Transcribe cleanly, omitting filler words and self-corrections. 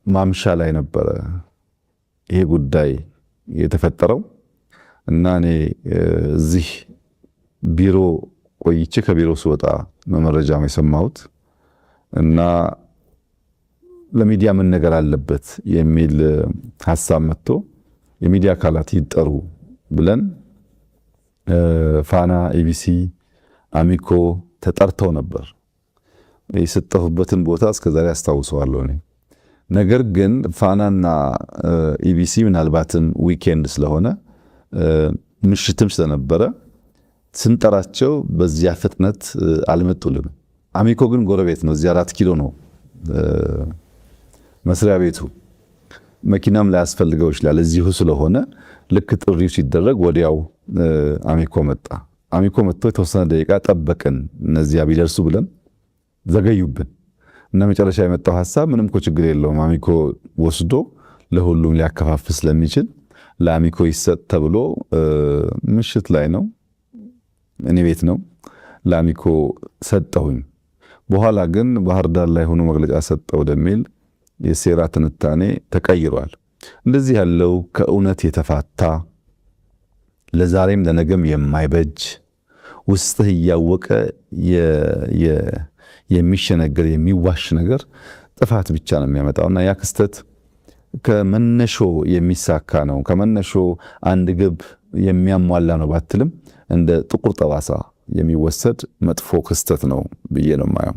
ማምሻ ላይ ነበረ ይሄ ጉዳይ የተፈጠረው እና እኔ እዚህ ቢሮ ቆይቼ ከቢሮ ስወጣ መረጃ የሰማሁት እና ለሚዲያ ምን ነገር አለበት የሚል ሀሳብ መጥቶ የሚዲያ አካላት ይጠሩ ብለን ፋና፣ ኢቢሲ፣ አሚኮ ተጠርተው ነበር። የሰጠሁበትን ቦታ እስከዛሬ አስታውሰዋለሁ እኔ። ነገር ግን ፋናና ኢቢሲ ምናልባትም weekend ስለሆነ ምሽትም ስለነበረ ስንጠራቸው በዚያ ፍጥነት አልመጡልንም። አሚኮ ግን ጎረቤት ነው፣ እዚህ 4 ኪሎ ነው መስሪያ ቤቱ። መኪናም ላያስፈልገው ይችላል እዚሁ ስለሆነ ልክ ጥሪው ሲደረግ ወዲያው አሚኮ መጣ። አሚኮ መጥቶ የተወሰነ ደቂቃ ጠበቅን፣ እነዚያ ቢደርሱ ብለን ዘገዩብን እና መጨረሻ የመጣው ሀሳብ ምንም እኮ ችግር የለውም አሚኮ ወስዶ ለሁሉም ሊያከፋፍል ስለሚችል ለአሚኮ ይሰጥ ተብሎ ምሽት ላይ ነው እኔ ቤት ነው ለአሚኮ ሰጠሁኝ። በኋላ ግን ባህር ዳር ላይ ሆኖ መግለጫ ሰጠ ወደሚል የሴራ ትንታኔ ተቀይሯል። እንደዚህ ያለው ከእውነት የተፋታ ለዛሬም ለነገም የማይበጅ ውስጥህ እያወቀ የሚሸነገር የሚዋሽ ነገር ጥፋት ብቻ ነው የሚያመጣው እና ያ ክስተት ከመነሾ የሚሳካ ነው፣ ከመነሾ አንድ ግብ የሚያሟላ ነው ባትልም እንደ ጥቁር ጠባሳ የሚወሰድ መጥፎ ክስተት ነው ብዬ ነው የማየው።